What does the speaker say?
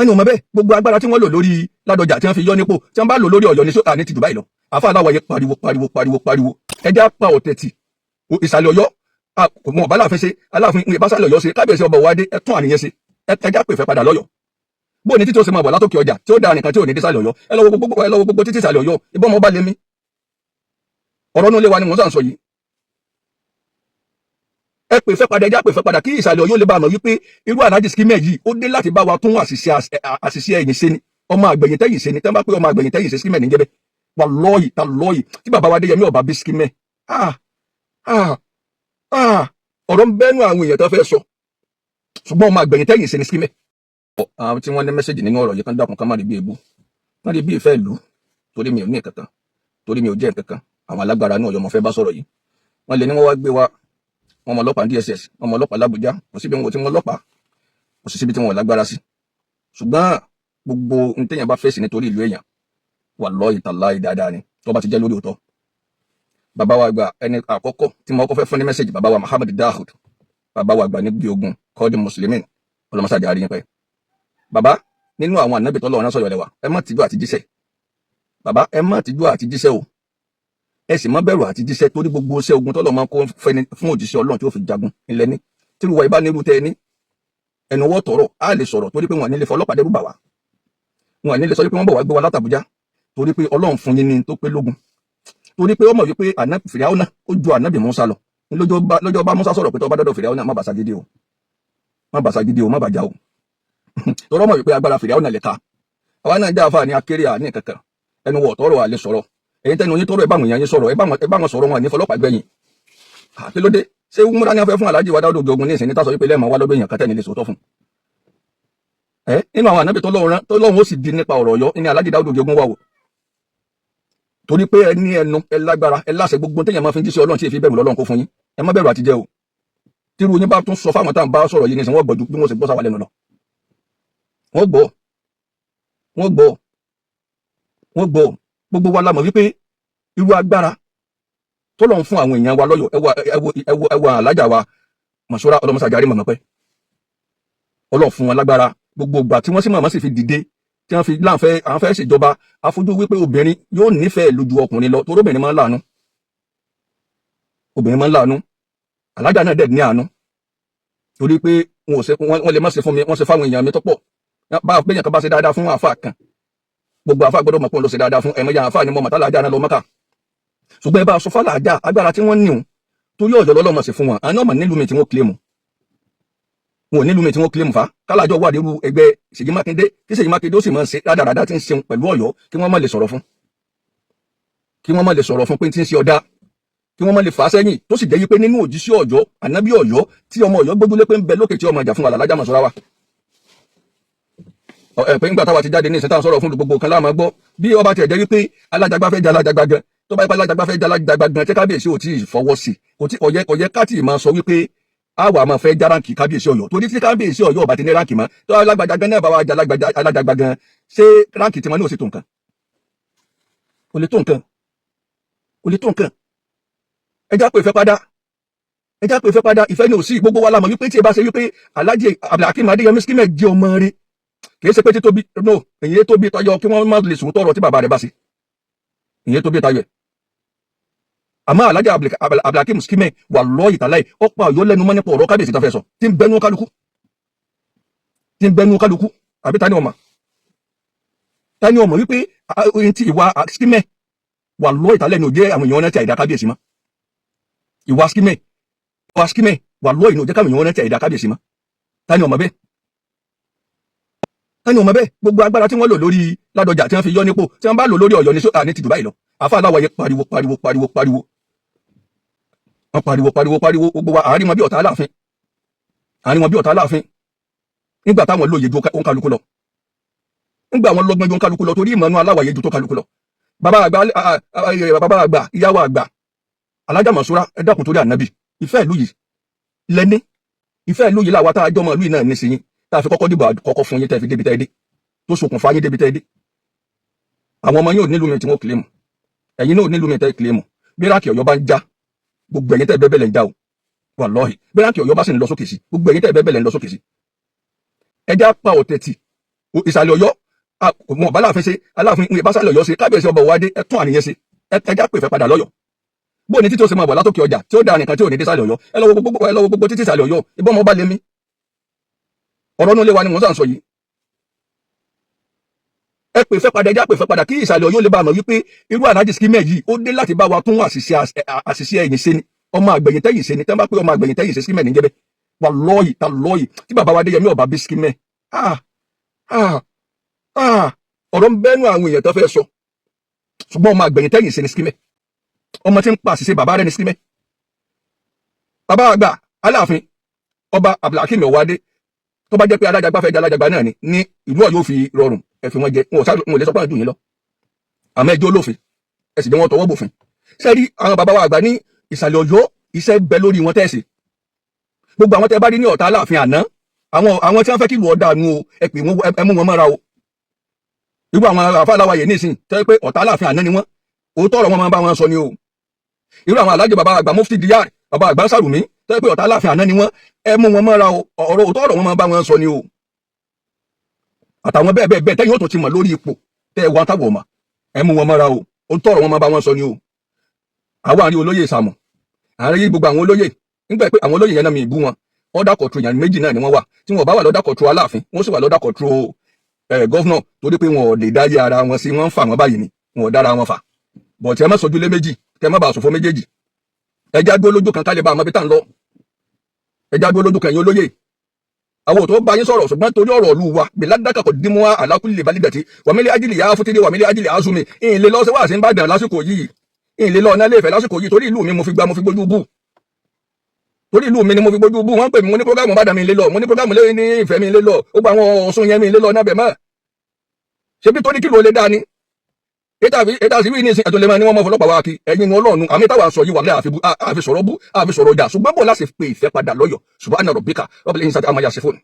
Ẹni ò mọ̀ bẹ́ẹ̀. Gbogbo agbára tí wọ́n lò lórí Ládọjà tí wọ́n fi yọ nípò, tí wọ́n bá lò lórí Ọ̀yọ́ ní sókà ní ti Dubai lọ. Àfa aláwọ̀ye pariwo, pariwo, pariwo, pariwo. Ẹjẹ́ pa ọ̀tẹ̀ tì. Ìsàlẹ̀ Ọ̀yọ́ wọn ọba Aláàfin ṣe, Aláàfin ń bá sàlẹ̀ Ọ̀yọ́ ṣe, kábíyèsí ọba òwádé, ẹ tún àníyàn ṣe. Ẹjẹ́ pè fẹ́ padà lọ́yọ̀. Bó ní títí ó ṣe máa bọ̀ látòkè ọjà tí ó dáa nìkan tí ò ní dé sàlẹ̀ Ọ̀yọ́. Ẹ lọ́wọ́ gbogbo, ẹ lọ́wọ́ gbogbo títí ìsàlẹ̀ Ọ̀yọ́ ìbọn ọmọ ọba lèmi. Ọ̀rọ̀ inú ilé wa ni mò ń sàn sọ yìí. Ẹ pè fẹ́ padà, ẹjẹ́ pè fẹ́ padà, kí ìsàlẹ̀ Ọ̀yọ́ lè bá mọ̀ wípé irú Alhaji Skimẹ̀ yìí, ó dé láti bá wa tún àṣìṣe àṣìṣe ẹ̀yìn ṣe ni, ọmọ àgbẹ̀yìn tẹ́yìn ṣe ni. Tẹ́ bá pé ọmọ àgbẹ̀yìn tẹ́yìn ṣe, Skimẹ̀ ní jẹ́bẹ́. Wà lọ́ọ̀yì ta lọ́ọ̀yì tí bàbá wa Adéyẹmí ọba bí Skimẹ̀. Ah ah ah, ọ̀rọ̀ ń bẹ́nu àwọn èèyàn tó fẹ́ sọ, ṣùgbọ́n ọmọ àgbẹ̀yìn tẹ́yìn ṣe ni Skimẹ̀. Àwọn tí wọ́n ní message nínú ọ̀rọ̀ yìí kan, dákun, ká má rí bí ebú, má rí bí ìfẹ́ ìlú, torí mi ò ní nǹkan kan, torí mi ò jẹ́ nǹkan kan. Àwọn alágbára náà Ọ̀yọ́ mo fẹ́ bá sọ̀rọ̀ yìí. Wọ́n lè ní wọ́n wá gbé wa, wọ́n mọ ọlọ́pàá DSS, wọ́n mọ ọlọ́pàá l'Ábùjá. Kò síbi wọn tí wọ́n ọlọ́pàá, kò sí síbi tí wọn ò lágbára sí. Ṣùgbọ́n gbogbo n téèyàn bá fèsì nítorí ìlú èèyàn, wallahi tallahi, dáadáa ni tó bá ti jẹ́ lórí òótọ́. Bàbá wa àgbà, ẹni àkọ́kọ́ tí mo kọ́ fẹ́ fún ní message, bàbá wa Muhammad Dahud, bàbá wa àgbà ní bí ogun kọ́ọ̀dì mùsùlùmí, ọlọ́mọsájà rí yín pẹ́. Bàbá, nínú àwọn ànábì tọ́lọ́run rán sọ̀yọ̀ lẹ́wà. Ẹ má tìjú àti jíṣẹ́. Bàbá, ẹ má tìjú àti jíṣẹ́ o. Ẹ sì má bẹ̀rù àti jíṣẹ́, torí gbogbo iṣẹ́ ogun tọ́lọ́ máa ń kó fẹ́ni fún òjíṣẹ́ Ọlọ́run tí ó fi jagun ilẹ̀ ní tírúwa ibà nírú tẹ́ ẹ ní ẹnu wọ́ tọ̀rọ̀ á lè sọ̀rọ̀, torí pé wọn ní lè fọlọ́pàá dẹ́rù bà wá, wọn ní lè sọ pé wọ́n bọ̀ wá gbé wa látàbújá, torí pé Ọlọ́run fún yín ní tó pé lógun, torí pé ó mọ̀ wípé Fìràwọ́nà ó ju ànábì Mùsá lọ. Lọ́jọ́ bá Mùsá sọ̀rọ̀ pé tó bá dọ́dọ̀ Fìràwọ́nà, má bàa ṣagídí o, má bàa ṣagídí o, má bàa já o, torí ó mọ̀ wípé agbára Fìràwọ́nà lè ka. Àwa náà jẹ́ àfa ní akéré àní kankan, ẹnu wọ̀ tọrọ àlè sọ̀rọ̀. Èyí tẹnu yín tọrọ, ẹ bá àwọn èèyàn yín sọ̀rọ̀, ẹ bá wọn sọ̀rọ̀, wọn ní fọlọ́pàá gbẹ̀yìn. Kí ló dé? Ṣé wúmúra ní afẹ́ fún Aláàjì wa Dáúdà Ògùn ní ìsìn ní tásọ wípé lẹ́ẹ̀mọ́ wá lọ́dọ̀ èèyàn kan tẹ́ ní lè sòótọ́ fún ẹ? Nínú àwọn ànábì tọ́lọ́run ó sì di nípa ọ̀rọ̀ Ọ̀yọ́ ní Aláàjì Dáúdà Ògùn wà wò, torí pé ẹ ní ẹnu, ẹ lágbára, ẹ láṣẹ. Gbogbo téèyàn máa fi ń jíṣẹ́ Ọlọ́run tí èfi bẹ̀rù lọ́lọ́run kó fún yín. Ẹ má bẹ̀rù àti jẹ́ o. Tírú yín bá tún sọ fáwọn táwọn bá sọ̀rọ̀ yìí nísìnyí, wọ́n gbọ́ ju bí wọ́n ṣe gbọ́ sáwà lẹ́nu lọ. Wọ́n gbọ́, wọ́n gbọ́, wọ́n gbọ́. Gbogbo wa la mọ̀ wípé irú agbára tọ́lọ́run fún àwọn èèyàn wa lọ́yọ̀. Ẹ wo, ẹ wo, ẹ wo, ẹ wo alájà wa Mọ̀ṣúrà, ọlọ́mọṣàjárí mọ̀mọ́ pẹ́. Ọlọ́run fún wọn lágbára. Gbogbo ìgbà tí wọ́n sì mọ̀mọ́ sì fi dìde, tí wọ́n fi láǹfẹ́ àwọn fẹ́ ṣèjọba, afojú wípé obìnrin yóò nífẹ̀ẹ́ lójú ọkùnrin lọ, torí obìnrin máa ń láàánú, obìnrin máa ń láàánú. Alájà náà dẹ̀ ní àánú, torí pé wọn ò ṣe, wọn lè má ṣe fún mi, wọ́n ṣe fáwọn èèyàn mi tó pọ̀. Bá a péyàn kan bá ṣe dáadáa fún àáfà kan, gbogbo àáfà gbọ́dọ̀ mọ̀ pé òun ló ṣe dáadáa fún. Ẹ̀mọ́jà àáfà ni mo mọ̀ tálàjà náà lọ Mọ́kà. Ṣùgbọ́n ẹ bá sọ fàlàjà agbára tí wọ́n ní òun torí Ọ̀yọ́ lọ́lọ́mọ̀ sí fún wọn. Àwọn náà mọ̀ nílùú mi tí wọ́n kílèmù, wọn ò nílùú mi tí wọ́n kílèmù fa kálájọ wà nírú ẹgbẹ́ Ṣèyí Mákindé, kí Ṣèyí Mákindé ó sì máa ń ṣe rádaràdá tí ń ṣeun pẹ̀lú Ọ̀yọ́, kí wọ́n má lè sọ̀rọ̀ fún, kí wọ́n má lè sọ̀rọ̀ fún pé tí ń ṣe ọ̀dà, kí wọ́n má lè fà á sẹ́yìn. Tó sì jẹ́ yí pé nínú òjíṣẹ́ Ọ̀yọ́, ànábì Ọ̀yọ́ tí ọmọ Ọ̀yọ́ gbójúlé pé ń bẹ lókè tí ọmọ ìjà fún wa, làlájá mọ̀sọ́ra wa. Ẹ pé ńgbà táwa ti jáde ní ìsìn táwọn sọ̀rọ̀ fún gbogbo kan láàmú gbọ́. Bí ọba tiẹ̀ jẹ́ wípé alájàgbá fẹ́ jẹ́ alájàgbá gan, tó bá yẹ pé alájàgbá fẹ́ jẹ́ alájàgbá gan, tí kábíyèsí ò tí ì fọwọ́ sí, kò tí kò yẹ ká tí ì máa sọ wípé àwa máa fẹ́ já rank kábíyèsí Ọ̀yọ́, torí tí kábíyèsí Ọ̀yọ́ ọba ti ní rank mọ́, tó alágbàjá gan náà bá wa jẹ́ alájàgbá gan, ṣé rank tiwọn ní ò sì tó nǹkan? Kò lè tó nǹkan, kò lè tó nǹkan. Ẹ já pé ìfẹ́ padà, ẹ já pé ìfẹ́ padà. Ìfẹ́ ni ò sí. Gbogbo wa la mọ̀ wípé tí ẹ bá ṣe wípé Alhaji Abdulhakeem Adéyẹmí Skimẹ̀ jẹ́ ọmọ rẹ̀, kì í ṣe pé títóbi no, èyí tóbi tayọ kí wọ́n má lè sùn tọrọ tí bàbá rẹ̀ bá ṣe, ìyẹn tóbi tayọ ẹ̀. Àmọ́ Alhaji Abdulhakeem Skimẹ̀ wà lọ́ ìtàláì, ó pa Ọ̀yọ́ lẹ́nu mọ́ nípa ọ̀rọ̀ kábíyèsí tó fẹ́ sọ, tí ń bẹnu kálukú, tí ń bẹnu kálukú. Àbí tani ọmọ, tani ọmọ wípé ohun tí ìwà Skimẹ̀ wà lọ́ ìtàlẹ́ ni ò jẹ́ àwọn èèyàn rántí àìdá kábíyèsí mọ́. Ìwà Skimẹ̀, ìwà Skimẹ̀ wà lọ́ ìnú ò jẹ́ káwọn èèyàn rántí àìdá kábíyèsí mọ́. Tani ọmọ bẹ́ẹ̀? Tani ọmọ bẹ́ẹ̀? Gbogbo agbára tí wọ́n lò lórí Ládọjà tí wọ́n fi yọ nípò, tí wọ́n bá lò lórí Ọ̀yọ́ ní sókà ní ti Dubai lọ. Àfa aláwọ̀ye pariwo, pariwo, pariwo, pariwo. Wọ́n pariwo, pariwo, pariwo. Gbogbo wa àárín wọn bí ọ̀tá Aláàfin, àárín wọn bí ọ̀tá Aláàfin, nígbà táwọn lóye ju òǹkàlùkù lọ, nígbà wọn lọ́gbọ́n ju òǹkàlùkù lọ, torí ìmọ̀nù aláwàyè ju tó kálukú lọ. Bàbá àgbà, bàbá àgbà, ìyàwó àgbà Alájà Mọ̀ṣúrà, ẹ dákun, torí ànábì, ìfẹ́ ìlú yìí lẹ́ní, ìfẹ́ ìlú yìí làwa tá a jọmọ ìlú yìí náà ní sí yín, tá a fi kọ́kọ́ dìbò àkọ́kọ́ fún yín, tẹ́ fi débi tẹ́ dé, tó ṣokùnfà yín débi tẹ́ dé. Àwọn ọmọ yín ò nílùú mi tí wọ́n claim, ẹ̀yin náà ò nílùú mi tẹ́ claim. Bí rank Ọ̀yọ́ bá ń já, gbogbo ẹ̀yin tẹ́ bẹ́ẹ̀ lẹ̀ ń já o. Wàlọ́hì, bí rank Ọ̀yọ́ bá sì ń lọ sókè sí, gbogbo ẹ̀yin tẹ́ bẹ́ẹ̀ lẹ̀ ń lọ sókè sí. Ẹjá pa ọ̀tẹ̀ tì. Ìsàlẹ̀ Ọ̀yọ́ wọn bá Aláàfin ṣe, Aláàfin ń bá sàlẹ̀ Ọ̀yọ́ ṣe, kábíyèsí ọba Ọ̀wádé, ẹ tún àníyàn ṣe, ẹ já pè fẹ́ padà lọ́yọ̀. Bó ní títí ó ṣe máa bọ̀ látòkè ọjà tí ó da nìkan tí ò ní dé sàlẹ̀ Ọ̀yọ́? Ẹ lọ wo gbogbo, ẹ lọ wo gbogbo títí ìsàlẹ̀ Ọ̀yọ́. Ìbọn ọmọ ọba lèmi, ọ̀rọ̀ inú ilé wa ni mò ń sàn sọ yìí. Ẹ pè fẹ́ padà, ẹ já pè fẹ́ padà, kí ìsàlẹ̀ Ọ̀yọ́ lè bá mọ̀ wípé irú Alhaji Skimẹ̀ yìí, ó dé láti bá wa tún àṣìṣe ẹ̀yìn ṣe ni. Ọmọ àgbẹ̀yìn tẹ́yìn ṣe ni. Tẹ́ bá pé ọmọ àgbẹ̀yìn tẹ́yìn ṣe, Skimẹ̀ níjẹ́ bẹ́ẹ̀. Wallahi tallahi, tí bàbá wa Adéyẹmí ọba bí Skimẹ̀, ah ah ah, ọ̀rọ̀ ń bẹ́nu àwọn èèyàn tó fẹ́ sọ, ṣùgbọ́n ọmọ àgbẹ̀yìn tẹ́yìn ṣe ni Skimẹ̀. Ọmọ tí ń pa àṣìṣe bàbá rẹ̀ ni Skimẹ̀. Bàbá àgbà Aláàfin Ọba Abdulhakeem Ọwádé, tó bá jẹ́ pé alájàgbá fẹ́ jẹ́ alájàgbá náà ni ní ìlú Ọ̀yọ́ fi rọrùn, ẹ fi wọn jẹ. Wọn ò sáré, wọn ò lè sọ pé àwọn jù yín lọ, àmọ́ ẹjọ́ lófin, ẹ sì jẹ́ wọn tọwọ́ bòfin. Sẹ́rí àwọn bàbá wa àgbà ní ìsàlẹ̀ Ọ̀yọ́, iṣẹ́ bẹ lórí wọn tẹ̀sí. Gbogbo àwọn tẹ́ bá rí ní ọ̀tá Aláàfin àná, àwọn tí wọ́n fẹ́ kí ìlú ọ̀dà nu o, ẹ pè wọ́n, ẹ mú wọn mọ́ra o. Irú àwọn àfáàláwàyè nísìn tẹ́ pé ọ̀tá Aláàfin àná ni wọ́n, òótọ́ ọ̀rọ̀ wọn máa ń bá wọn sọ ni o. Irú àwọn alájẹ bàbá àgbà Mufti Diyar, bàbá àgbà Sàrùmí, tẹ́ pé ọ̀tá Aláàfin àná ni wọ́n, ẹ mú wọn mọ́ra o. Ọ̀rọ̀ òótọ́ ọ̀rọ̀ wọn máa ń bá wọn sọ ni o. Àtàwọn bẹ́ẹ̀ bẹ́ẹ̀ bẹ́ẹ̀ tẹ́yìn ó tún ti mọ̀ lórí ipò tẹ́ ẹ wá táwọ̀ mọ̀, ẹ mú wọn mọ́ra o. Òótọ́ ọ̀rọ̀ wọn máa bá wọn sọ ni o. Àwọn àárín olóyè Sàmù, àárín gbogbo àwọn olóyè, nígbà pé àwọn olóyè yẹn náà mi ìbú wọn, under control yẹn méjì náà ni wọ́n wà. Tí wọn bá wà l'under control Aláàfin, wọ́n sì wà l'under control governor, torí pé wọn ò lè dáyé ara wọn sí. Wọ́n ń fà wọ́n báyìí ni, wọn ò dára wọn fà bọ̀. Tí ẹ má sọjúlé méjì, kẹ má bàa sòfò méjèèjì. Ẹ já dúró lójú kan ká lè bá àmọ́ bí tá à ń lọ. Ẹ já dúró lójú kan, ẹ̀yin olóyè. Àwọn ò tó bá yín sọ̀rọ̀, ṣùgbọ́n torí ọ̀rọ̀ ìlú wa bìládàkà kò dín mú wa àlákùlì balídàtì wàmílẹ̀ ajílì yà á fútìlì wàmílẹ̀ ajílì azumi. Ìyìn lè lọ sí wàásì ń bá dàn lásìkò yìí, ìyìn lè lọ ọ̀nà ilé Ifẹ̀ lásìkò yìí, torí ìlú mi mo fi gba, mo fi gbójú bù. Torí ìlú mi ni mo fi gbójú bù. Wọ́n pè mí, mo ní program bá dà mí lé lọ, mo ní program lé ní Ifẹ̀ mi lé lọ, ó gba àwọn Ọ̀ṣun yẹn mi lé lọ náà bẹ̀ mọ́. Ṣebí torí kí ló lè dá ni ètò àti wí ní ìsìn ẹ̀tọ́ lè máa ní wọ́n mọ́ fọlọ́pàá wá kí ẹ̀yin ní Ọlọ́run. Àmì táwa sọ yìí wà lẹ́ àfi sọ̀rọ̀ bú, àfi sọ̀rọ̀ ọjà, ṣùgbọ́n bọ̀ láti pe ìfẹ́ padà lọ́yọ̀. Subhana rabbika rabbil izzati amma yasifun.